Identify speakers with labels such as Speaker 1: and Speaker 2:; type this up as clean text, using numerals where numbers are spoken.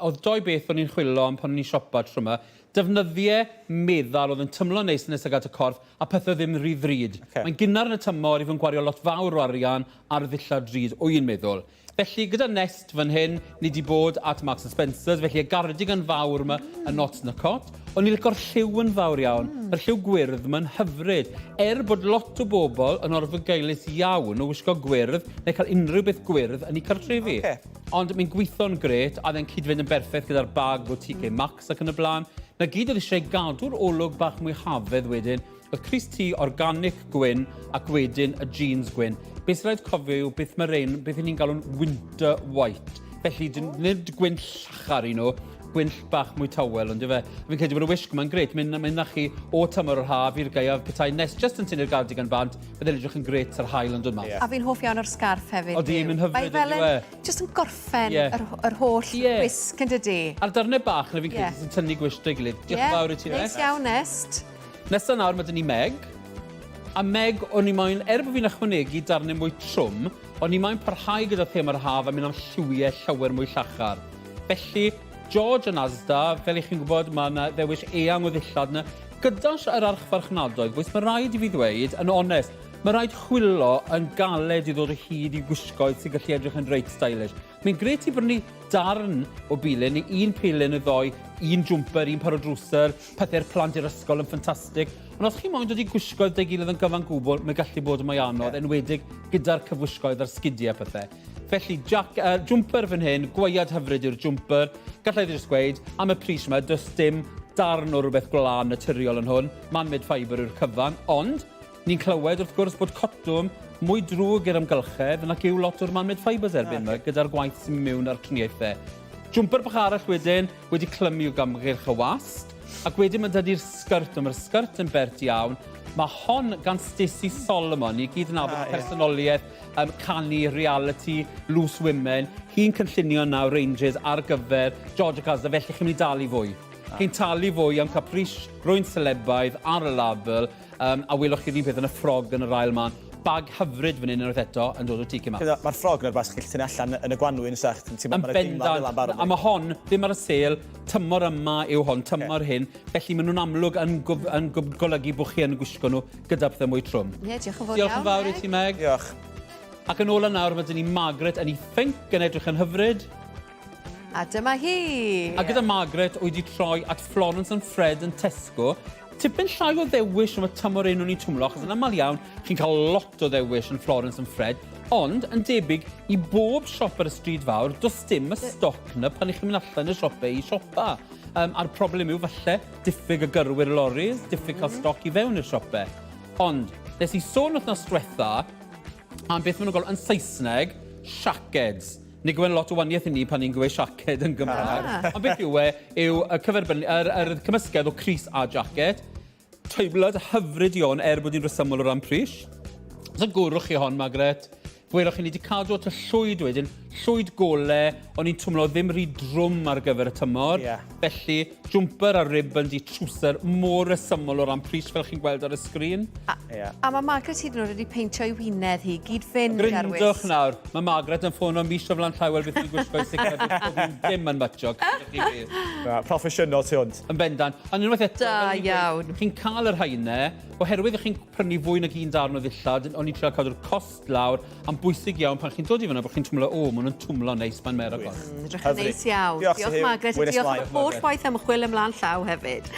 Speaker 1: Oedd dou beth o'n i'n chwilo am pan o'n i'n siopa tro 'ma. Defnyddie meddal oedd yn tymlo neis yn ystod y corff a pethe ddim rhy ddrud.
Speaker 2: Ocê.
Speaker 1: Mae'n gynnar yn y tymor i fod yn gwario lot fawr o arian ar ddillad drud, wy'n meddwl. Felly, gyda Nest fan hyn, ni 'di bod at Marks and Spencer's, felly y gardigan fawr 'ma yn Not in the Cot. O'n i'n lico'r lliw yn fawr iawn. Mae'r lliw gwyrdd 'ma'n hyfryd. Er bod lot o bobl yn orfygaelus iawn o wisgo gwyrdd neu cael unrhyw beth gwyrdd yn eu cartrefi.
Speaker 2: Ocê.
Speaker 1: Ond mae'n gweithio'n grêt, a fe'n cyd-fynd yn berffaith gyda'r bag o TK Maxx ac yn y blaen. Na gyd oedd eisiau gadw'r olwg bach mwy hafedd wedyn, oedd crys-T organic gwyn ac wedyn y jeans gwyn. Beth sy'n rhaid cofio yw beth mae rein, beth ni'n galw'n winter white. Felly, nid gwyn llachar i nhw, gwynt bach mwy tawel, ond ife? Fi'n credu bod y wisg yma'n grêt, mynd, mynd â chi o tymor yr haf i'r gaeaf, petai nes just yn tynnu'r gardigan bant, Bydd edrych yn grêt ar haul yn dod mas.
Speaker 3: Yeah. A fi'n hoff iawn o'r sgarff hefyd.
Speaker 1: Odi, mae'n hyfryd
Speaker 3: Mae fel yn, just yn gorffen
Speaker 1: yeah.
Speaker 3: yr, yr holl
Speaker 1: yeah.
Speaker 3: wisg yn dydy.
Speaker 1: A'r darnau bach na fi'n credu
Speaker 3: yeah.
Speaker 1: sy'n tynnu gwisg dy gilydd. Diolch
Speaker 3: yeah.
Speaker 1: fawr i ti,
Speaker 3: Neis iawn, Nest.
Speaker 1: Nesa nawr, mae dyn ni Meg. A Meg, o'n i moyn, er bod fi'n ychwanegu darnau mwy trwm, o'n i moyn parhau gyda thema'r haf a mynd am lliwiau llawer mwy llachar. Felly, George yn Asda, fel 'ych chi'n gwybod, mae yna ddewis eang o ddillad yna. Gyda yr archfarchnadoedd, bois, mae rhaid i fi ddweud, yn onest, mae rhaid chwilo yn galed i ddod o hyd i gwisgoedd sy'n gallu edrych yn reit stylish. Mae'n grêt i brynu darn o bilen, neu un pelen neu ddoi, un jwmper, un par o drwser, pethau'r plant i'r ysgol yn ffantastig. Ond os chi moyn dod i gwisgoedd 'da'i gilydd yn gyfan gwbl, mae'n gallu bod yn mwy anodd, enwedig gyda'r cyfwisgoedd a'r sgidiau a pethau. Felly, jac, uh, jwmper fan hyn, gwaead hyfryd yw'r jwmper. Gallai jyst gweud, am y pris yma, does dim darn o rhywbeth gwlân naturiol yn hwn. Man-made fibre yw'r cyfan, ond ni'n clywed wrth gwrs bod cotwm mwy drwg i'r amgylchedd nag yw lot o'r man-made fibres erbyn yma, gyda'r gwaith sy'n mynd mewn a'r triniaethau. Jwmper bach arall wedyn, wedi clymu o gamgylch y wast, ac wedyn mae'n dydy'r sgyrt, mae'r sgyrt yn bert iawn. Mae hon gan Stacey Solomon, ni gyd yn nabod personoliaeth canu, reality, Loose Women. Hi'n cynllunio nawr ranges ar gyfer George ac Asda, felly chi'n mynd i dalu fwy. Chi'n talu fwy am caprice, rwy'n celebaidd ar y label, a welwch chi'r un peth yn y ffrog yn yr ail man. Bag hyfryd fan hyn unwaith eto yn dod o TK Maxx.
Speaker 2: Mae'r ffrog yn rhywbeth chi'n gallu tynnu allan yn y gwanwyn, sa? Ti'n
Speaker 1: Yn bendant. A mae hon ddim ar y sêl, tymor yma yw hon, tymor hyn. Felly maen nhw'n amlwg yn, yn golygu bod chi yn gwisgo nhw gyda pethau mwy trwm.
Speaker 3: Ie, diolch yn fawr
Speaker 1: iawn. Diolch yn fawr i ti, Meg.
Speaker 2: Diolch.
Speaker 1: Ac yn ôl yn nawr, mae dyn ni Margaret yn ei phinc yn edrych yn hyfryd.
Speaker 3: A dyma hi!
Speaker 1: A gyda Margaret, wedi troi at Florence and Fred yn Tesco. Tipyn llai o ddewis am y tymor un o'n i'n twmlo, achos yn aml iawn, chi'n cael lot o ddewis yn Florence and Fred, ond yn debyg i bob siop ar y stryd fawr, does dim y stoc na pan ych chi'n mynd allan y siopau i siopa. A'r problem yw falle diffyg y gyrwyr loris, diffyg cael stoc i fewn i'r siopau. Ond, nes i sôn wythnos diwetha am beth maen nhw'n galw yn Saesneg, shackets. Nid yw e'n lot o waniaeth i ni pan ni'n gweud siaced yn Gymraeg. Ond beth yw e, yw y cyferbyn, yr, yr cymysgedd o crys a jacket. Teimlad hyfryd iawn er bod hi'n rhesymol o ran pris. So gwrwch chi hon, Margaret. Welwch chi, ni wedi cadw at y llwyd wedyn, llwyd gole, o'n i'n twmlo ddim rhy drwm ar gyfer y tymor.
Speaker 2: Yeah.
Speaker 1: Felly, jwmper a ribbon di trwser mor resymol o ran pris fel chi'n gweld ar y sgrin.
Speaker 3: A,
Speaker 2: yeah.
Speaker 3: a mae Margaret hyd yn oed wedi peintio ei wynedd hi, gyd fynd ar wisg.
Speaker 1: Gryndwch nawr, mae Margaret yn ffono mis o flaen llaw weld beth i'n gwisgo i sicrhau bod pob un dim yn matcho.
Speaker 2: Na, proffesiynol tu hwnt.
Speaker 1: Yn bendant. Ond unwaith eto,
Speaker 3: Da iawn.
Speaker 1: Chi'n cael yr haenau, oherwydd chi'n prynu fwy nag un darn o ddillad, o'n i'n trio cadw'r cost lawr, a'n bwysig iawn pan chi'n dod i fyna bod chi'n twmlo, o, maen nhw'n twmlo neis mae'n mer agos.
Speaker 3: Edrych yn neis iawn.
Speaker 2: Diolch,
Speaker 3: Diolch Margaret, a diolch am holl waith ymchwil ymlaen llaw hefyd.